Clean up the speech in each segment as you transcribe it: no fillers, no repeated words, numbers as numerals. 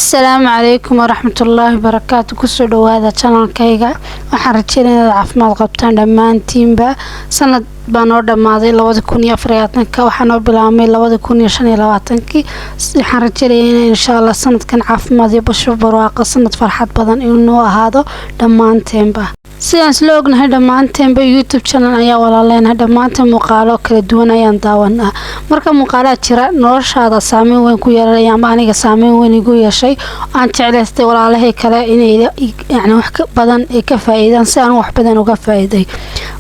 Asalaamu calaykum waraxmatullaahi wabarakaatu. Kusoo dhawaada channelkayga. Waxaan rajeynaya inaad caafimaad qabtaan dhammaantiinba. Sanad baa noo dhammaaday 2024-ka, waxaa noo bilaabmay 2025-kii. Waxaan rajeynaya in insha Allah sanadkan caafimaad iyo basho barwaaqo, sanad farxad badan inuu ahaado dhammaanteenba. Sidaan isla ognahay dhammaanteenba, YouTube channel ayaa walaaleenahay dhammaanteen. Muuqaalo kala duwan ayaan daawanaa. Marka muuqaalaha jira noloshaada saameyn weyn ku yeelanaya ama aniga saameyn weyn igu yeeshay, aan jeclaystay walaalahay kale inay yani wax badan ay ka faa-iidaan si aan wax badan uga faa-iiday.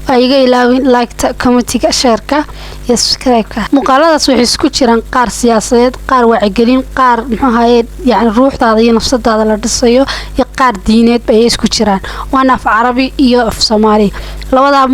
Waa iga ilaawin liketa, commentiga, shareka iyo subscribe-ka. Muuqaaladaas waxay isku jiraan qaar siyaasadeed, qaar wacyigelin, qaar muxuu ahaye yani ruuxdaada iyo nafsadaada la dhisayo, iyo qaar diineed ayay isku jiraan. Waana af Carabi iyo af Soomaali, labadaa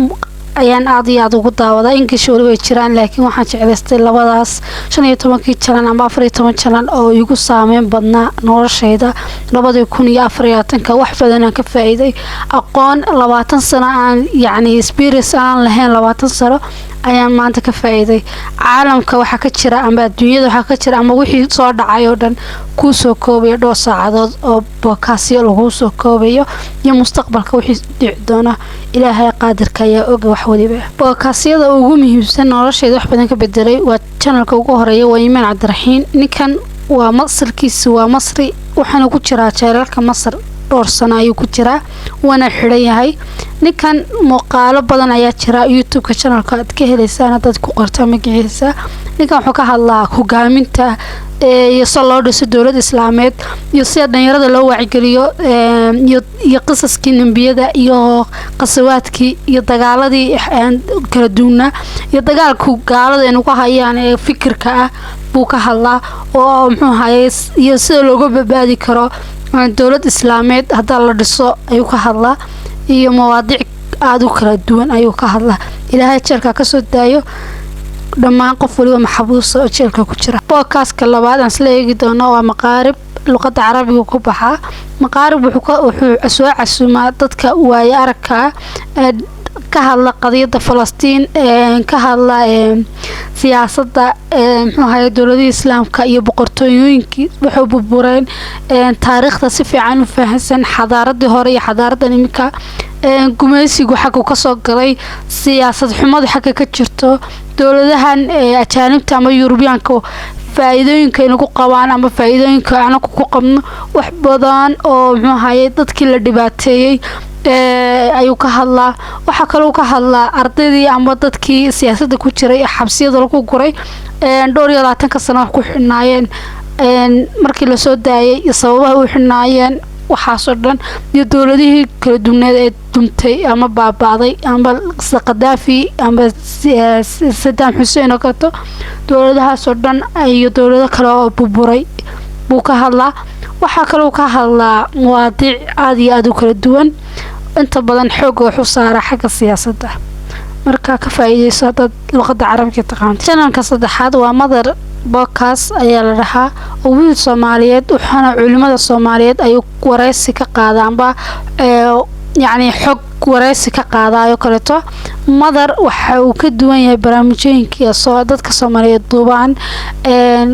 ayaan aada iyo aada ugu daawadaa. English weli way jiraan, laakiin waxaan jeclaystay labadaas. 15-kii channel ama 14 channel oo igu saameyn badnaa noloshayda 2024-ka, wax badan aan ka faa-iiday, aqoon 20 sano aan yacni experience aan lahayn 20 sano ayaan maanta ka faa-iiday. Caalamka waxaa ka jira ama adduunyada waxaa ka jira ama wixii soo dhacay oo dhan kuu soo koobayo dhowr saacadood oo podcastyo laguu soo koobayo, iyo mustaqbalka wixii dhici doona. Ilaahay qaadirka ayaa oga wax waliba. Podcastyada ugu muhiimsan noloshayda wax badan ka bedelay waa channelka ugu horeeya, waa Iimaan Cabdiraxiin. Ninkan waa masalkiisi waa Masri, waxaana ku jiraa jeelalka Masar, dhowr sano ayuu ku jiraa, waana xidhan yahay ninkan. Muuqaalo badan ayaa jira YouTube-ka channelka aad ka heleysaan haddaad ku qorta magaciisa. Ninkan wuxuu ka hadlaa hogaaminta iyo sida loo dhiso dowlad islaameed iyo sida dhalinyarada loo wacyigeliyo iyo qisaskii nembiyada iyo qasawaadkii iyo dagaaladii kala duwanaa iyo dagaalku gaalada inugu hayaan ee fikirka ah buu ka hadlaa, oo muxuu ahaye iyo sida looga badbaadi karo dowlad islaameed haddaa la dhiso ayuu ka hadlaa, iyo mawaadiic aada u kala duwan ayuu ka hadlaa. Ilaahay jeelka kasoo daayo dhammaan qof waliba maxabuusa oo jeelka ku jira. Podcastka labaad aan isla eegi doono waa Maqaarib, luqada Carabiga ku baxaa. Maqaarib wuxuu soo casuumaa dadka waaye aragka ah, ka hadla qadiyada Falastiin, ka hadla siyaasadda, muxuu ahaye, dowladihii islaamka iyo boqortooyooyinkii waxay burbureen, taariikhda si fiican u fahansan, xadaaradii hore iyo xadaaradan iminka, gumaysigu xaggu kasoo galay, siyaasad xumadu xagga ka jirto, dowladahan ajaanibta ama Yurubiyaanka faa-iidooyinka inagu qabaan ama faa-iidooyinka anagu ku qabno, wax badan oo muxuu ahaye dadkii la dhibaateeyey ayuu ka hadlaa. Waxaa kaloo ka hadlaa ardaydii ama dadkii siyaasadda ku jiray ee xabsiyada lagu guray, dhowr iyo labaatanka sano wax ku xidhnaayeen, markii lasoo daayay iyo sababaha u xidhnaayeen, waxaasoo dhan, iyo dowladihii kala duwneed ee dumtay ama baaba'day, ama sida Qadaafi ama Sadaam Xuseen oo kaleeto, dowladahaasoo dhan iyo dowlado kale oo burburay buu ka hadlaa. Waxaa kaloo ka hadlaa mawaadiic aada iyo aada u kala duwan. Inta badan xoogga wuxuu saaraa xagga siyaasadda. Marka ka faa-iideyso haddaad luqadda Carabiga taqaanto. Channelka saddexaad waa Madar Podcast ayaa la dhahaa, oo wiil Soomaaliyeed, waxaana culimada Soomaaliyeed ayuu wareysi ka qaada amba yacni xog wareysi ka qaadayo kaleeto. Madar waxa uu ka duwan yahay barnaamijooyinkii soo dadka Soomaaliyeed duubaan.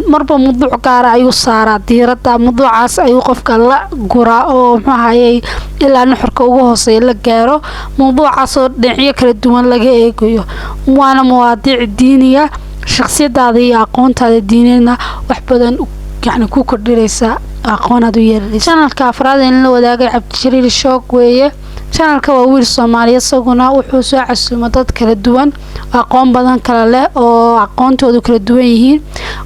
Marba mawduuc gaara ayuu saaraa diiradda, mawduucaas ayuu qofka la guraa oo muxuu ahayey ilaa nuxurka ugu hooseeya la gaaro, mawduucaasoo dhinacyo kala duwan laga eegayo, waana mawaadiic diiniya. Shakhsiyadaada iyo aqoontaada diineedna wax badan yani ku kordhinaysa, aqoon aad u yeelanaysa. Channelka afraad in la wadaagay Cabdijaliil Shoog weeye. Channelka waa wiil Soomaaliya isaguna, wuxuu soo casuuma dad kala duwan, aqoon badan kala leh oo aqoontoodu kala duwan yihiin.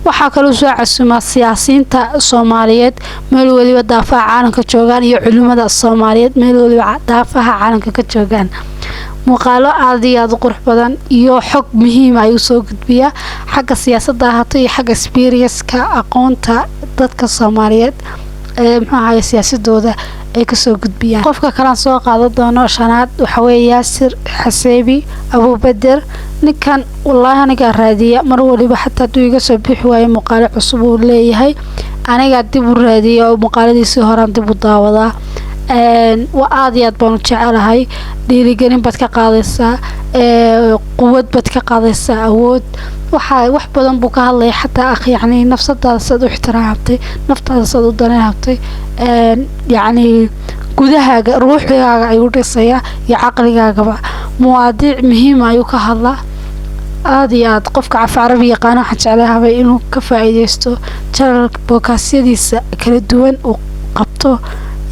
Waxaa kaloo soo casuumaa siyaasiyiinta Soomaaliyeed meel weliba daafaha caalamka joogaan iyo culimada Soomaaliyeed meel weliba daafaha caalamka ka joogaan. Muuqaalo aada iyo aada u qurux badan iyo xog muhiima ayuu soo gudbiyaa, xagga siyaasadda ahaato iyo xagga experienceka, aqoonta dadka Soomaaliyeed ee muxuu ahaye siyaasadooda ay kasoo gudbiyaan. Qofka kalaan soo qaadan doono shanaad waxaweeye Yaasir Xaseebi Abuubeder. Ninkan wallaahi anigaa raadiya mar waliba, xataa hadduu iga soo bixi waayo muuqaalo cusub uu leeyahay, anigaa dib u raadiya oo muuqaaladiisii horaan dib u daawadaa. Waa aada iyo aad baan u jecelahay. Dhiirigelin baad ka qaadaysaa, quwad baad ka qaadaysaa, awood. Waxaa wax badan buu ka hadlaya xataa akh, yacni nafsadaada saad u ixtiraamtay, naftaada saad u daneehabtay, yacni gudahaaga, ruuxigaaga ayuu dhisayaa iyo caqligaagaba. Mawaadiic muhiima ayuu ka hadlaa aada iyo aad. Qofka af Carabi yaqaano waxaan jeclahabay inuu ka faa-iideysto channel podcast-yadiisa kala duwan uu qabto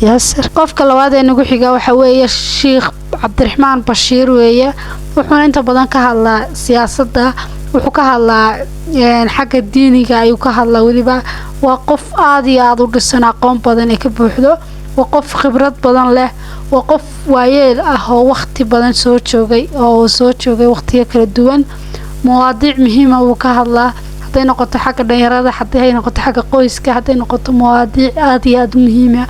Yaasir. Qofka labaad ee nagu xiga waxa weeye Sheikh Cabdiraxmaan Bashiir weeye. Wuxuuna inta badan ka hadlaa siyaasadda, wuxuu ka hadlaa xagga diiniga ayuu ka hadlaa. Weliba waa qof aada iyo aada u dhisan, aqoon badan ee ka buuxdo. Waa qof khibrad badan leh, waa qof waayeel ah oo waqti badan soo joogay, oo soo joogay waqtiyo kala duwan. Mawaadiic muhiima wuu ka hadlaa, hadday noqoto xagga dhalinyarada, hadday ay noqoto xagga qoyska, hadday noqoto mawaadiic aada iyo aada muhiima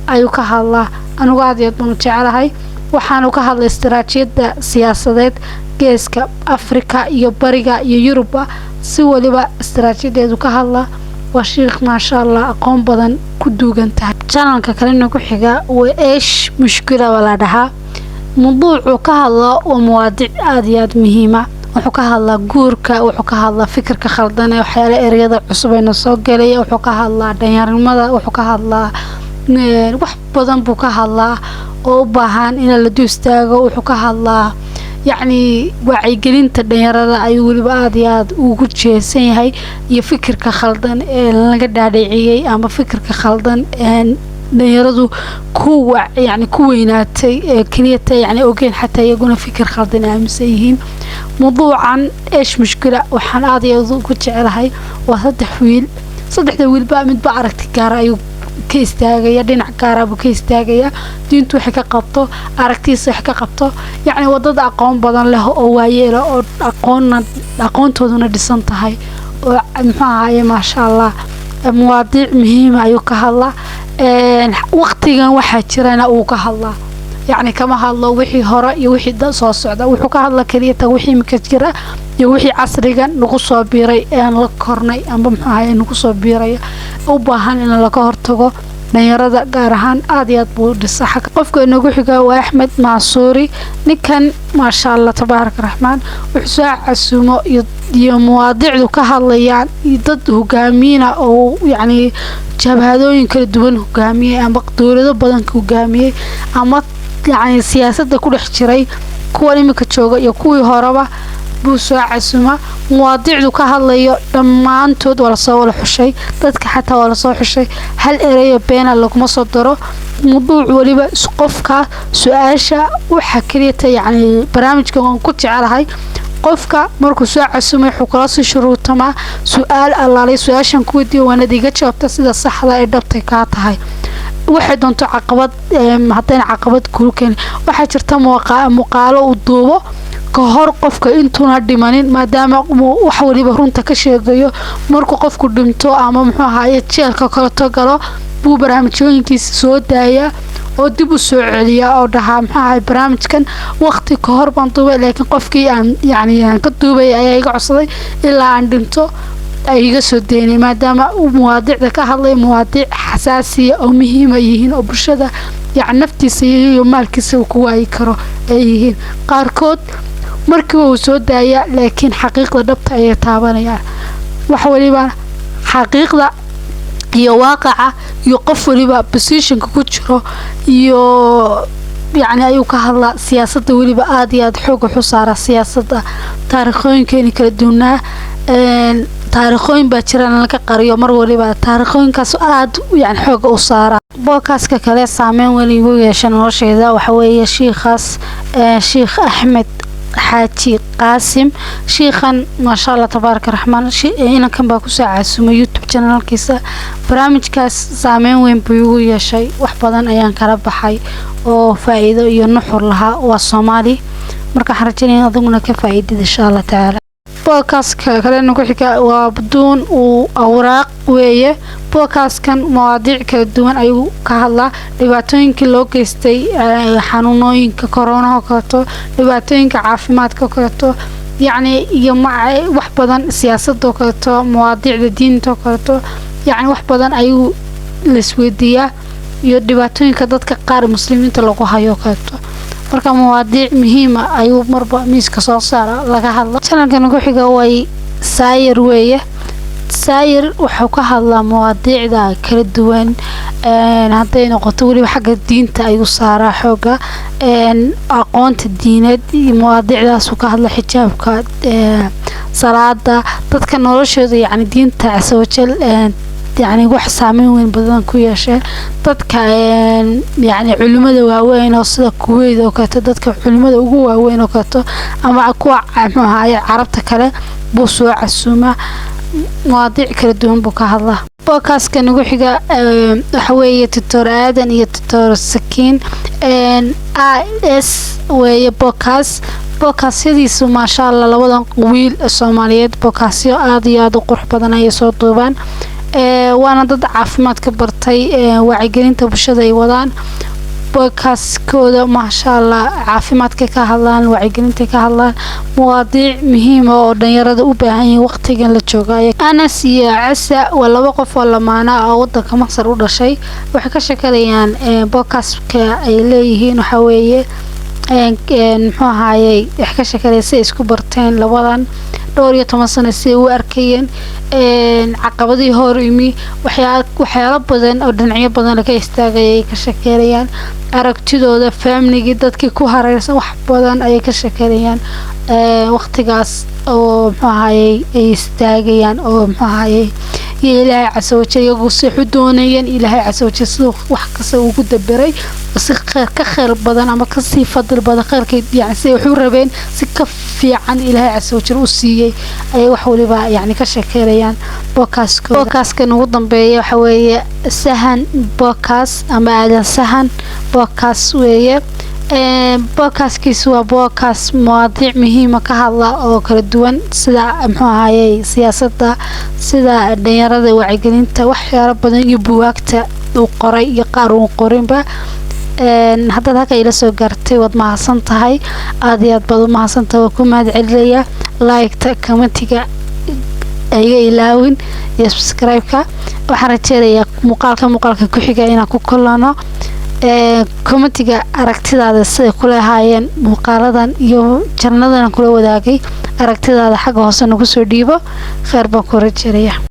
ayuu ka hadlaa. Anigu aada iyo aad baan u jecelahay. Waxaanu ka hadlay istaraatiijiyadda siyaasadeed Geeska Afrika iyo Bariga iyo Yurubba, si waliba istaraatiijiyadeedu ka hadlaa. Waa shiikh, maasha Allah, aqoon badan ku duugan tahay. Channelka kalena ku xiga waa Eesh Mushkila baa la dhahaa. Mawduucuu ka hadlaa waa mawaadiic aada iyo aada muhiima. Wuxuu ka hadlaa guurka, wuxuu ka hadlaa fikirka khaldan ee waxyaala ereyada cusub ayna soo gelaya, wuxuu ka hadlaa dhallinyarinimada, wuxuu ka hadlaa wax badan buu ka hadlaa oo u baahan in la du istaago. Wuxuu ka hadlaa yacni wacyigelinta dhalinyarada ayuu weliba aada iyo aada ugu jeesan yahay, iyo fikirka khaldan ee laga dhaadhiciyey ama fikirka khaldan ee dhalinyaradu ku yani ku weynaatay ee keliyata, yani ogeen xataa iyaguna fikir khaldan aaminsan yihiin. Mawduucan Eesh Mushkila waxaan aada iyo aada ugu jecelahay waa saddex wiil. Saddexda wiilba midba aragti gaara ayuu ka istaagaya, dhinac gaara buu ka istaagaya, diintu waxay ka qabto, aragtiisa wax ka qabto. Yacni wadada aqoon badan leh oo waayeela oo aqoonna aqoontooduna dhisan tahay oo muxuu ahaaye, maasha Allah, mawaadiic muhiima ayuu ka hadlaa. Waqtigan waxaa jirana uu ka hadlaa, yacni kama hadlo wixii hore iyo wixii soo socda. Wuxuu ka hadla keliya ta wixii imika jira iyo wixii casrigan nagu soo biiray ee aan la kornay amba muxuu ahaye nagu soo biiraya, u baahan in laga hortago dhalinyarada gaar ahaan. Aada iyo aad buu dhisa. Qofka inagu xiga waa Axmed Maasuuri. Ninkan, maasha Allah, tabaaraka raxmaan, wuxuu soo casuumo iyo mawaadiicdu ka hadlayaan iyo dad hogaamiyina oo yacni jabhadooyin kala duwan hogaamiyey ama dowlado badan hogaamiyey ama yacni siyaasadda ku dhex jiray, kuwan iminka jooga iyo kuwii horeba buu soo casuma. Mawaadiicdu ka hadlayo dhammaantood waa lasoo wada xushay, dadka xataa waa lasoo xushay. Hal ereyo beena laguma soo daro. Mawduuc weliba qofka su-aasha waxa keliyata, yacni barnaamijkan waan ku jecelahay, qofka markuu soo casumay wuxuu kala sii shuruutamaa su-aal allaalay su-aashan ku weydiiyo waanad iga jawaabta sida saxda ee dhabtay kaa tahay. Waxay doonto caqabad haddayna caqabad kuu keenin. Waxaa jirta muuqaalo uu duubo ka hor qofka intuuna dhimanin, maadaama wax waliba runta ka sheegayo. Markuu qofku dhinto ama muxuu ahaaye jeelka kaleto galo buu barnaamijyooyinkiisa soo daayaa oo dib u soo celiyaa oo dhahaa, muxuu ahay, barnaamijkan waqti ka hor baan duubay, laakiin qofkii aan yacni aan ka duubay ayaa iga codsaday ilaa aan dhinto ay iga soo deynay, maadaama uu mawaadiicda ka hadlay mawaadiic xasaasiya oo muhiima yihiin oo bulshada yacni naftiisa iyo maalkiisa uu ku waayi karo ay yihiin qaarkood. Markiiba uu soo daayaa, laakiin xaqiiqda dhabta ayay taabanayaan, wax waliba xaqiiqda iyo waaqaca iyo qof waliba positionka ku jiro iyo yacni ayuu ka hadlaa. Siyaasadda weliba aada iyo aada xoog wuxuu saaraa siyaasadda, taariikhooyinkeeni kala duwanaa. Taariikhooyin baa jiraan laga qariyo mar waliba, taariikhooyinkaas aada yani xooga u saaraa. Podcastka kale saameyn weyn igu yeesha nolosheyda waxa weeye shiikhaas, Shiikh Axmed Xaaji Qaasim. Shiikhan, maasha Allah, tabaaraka raxmaan, inankan baa kusoo caasumay YouTube channelkiisa. Barnaamijkaas saameyn weyn buu igu yeeshay, wax badan ayaan kala baxay oo faa-iido iyo nuxur lahaa. Waa Soomaali. Marka waxaan rajeynaya adiguna ka faa-iidid, insha Allah tacaala. Podcastka kalena ku xiga waa Buduun uu Awraaq weeye. Podcastkan mawaadiic kala duwan ayuu ka hadlaa: dhibaatooyinkii loo geystay xanuunooyinka koronaha oo kaleeto, dhibaatooyinka caafimaadka oo kaleeto, yacni iyo wax badan, siyaasadda oo kaleeto, mawaadiicda diinta oo kaleeto, yacni wax badan ayuu laisweydiiyaa. Iyo dhibaatooyinka dadka qaar Muslimiinta lagu hayo kaleeto. Marka mawaadiic muhiima ayuu marba miiska soo saara laga hadla. Channelkan ku xiga way Saayir weeye. Saayir wuxuu ka hadlaa mawaadiicda kala duwan, hadday noqoto weliba xagga diinta ayuu saaraa xooga, aqoonta diineed iyo mawaadiicdaasuu ka hadla, xijaabka, salaada, dadka noloshooda, yacni diinta casa wajal, yacni wax saameyn weyn badan ku yeesheen dadka, yacni culimada waaweyn oo sida Kuweyt oo kaleeto, dadka culimada ugu waaweyn oo kaleeto ama kuwa, muxuu ahaaye, Carabta kale buu soo casuumaa. Mawaadiic kala duwan buu ka hadlaa. Podcastka nagu xiga waxa weeye Doctor Aadan iyo Doctor Sakiin A S weeye podcast. Podcastyadiisu, maasha Allah, labadan wiil Soomaaliyeed podcastyo aada iyo aada u qurux badan ayay soo duubaan, waana dad caafimaad ka bartay, wacyigelinta bulshada ay wadaan. Podcastkooda, maasha Allah, caafimaadkay ka hadlaan, wacyigelintay ka hadlaan, mawaadiic muhiima oo dhalinyarada u baahan yihiin waqtigan la jooga. Anas iyo Casa waa laba qof oo lamaana oo wadanka Masar u dhashay. Waxay ka sheekanayaan podcastka ay leeyihiin, waxaa weeye, muxuu ahaayey, waxay ka sheekanayaan si ay isku barteen labadan dhowr iyo toban sano, si ay u arkayeen caqabadihii hor imi, waxyaalo badan oo dhinacyo badan laga istaagay ay ka sheekeynayaan, aragtidooda, faamligii, dadkii ku hareersan, wax badan ayay ka sheekeynayaan waqtigaas oo, muxuu ahaayey, ay istaagayaan oo, muxuu ahaayey, iyo Ilaahay casa wajal iyagu si u doonayeen, Ilaahay casa wajal siduu wax kasta ugu dabiray si kheyr ka kheyr badan ama kasii fadli badan kheyrkay, yani si wax u rabeen si ka fiican Ilaahay casa wajal u siiyey ayay wax waliba yani ka sheekeynayaan podcastkooda. Podcastkan ugu dambeeya waxa weeye Sahan Podcast ama Aadan Sahan Podcast weeye. Podcastkiisu waa podcast mawaadiic muhiima ka hadla oo kala duwan, sida, muxuu ahaayey, siyaasadda, sida dhalinyarada, wacyigelinta, waxyaalo badan iyo buwaagta uu qoray iyo qaar uu qorinba. Haddaad halka ila soo gaartay, waad mahadsan tahay, aada iyo aad baad u mahadsan tahay. Waa ku mahad celinaya. Like-ta, commentiga iga ilaawin iyo subscribe-ka. Waxaan rajeynayaa muuqaalka ku xiga inaan ku kulano. Commentiga aragtidaada siday kula ahaayeen muuqaaladan iyo channeladan kula wadaagay, aragtidaada xagga hoose nagu soo dhiibo. Kheyr baan ku rajeynaya.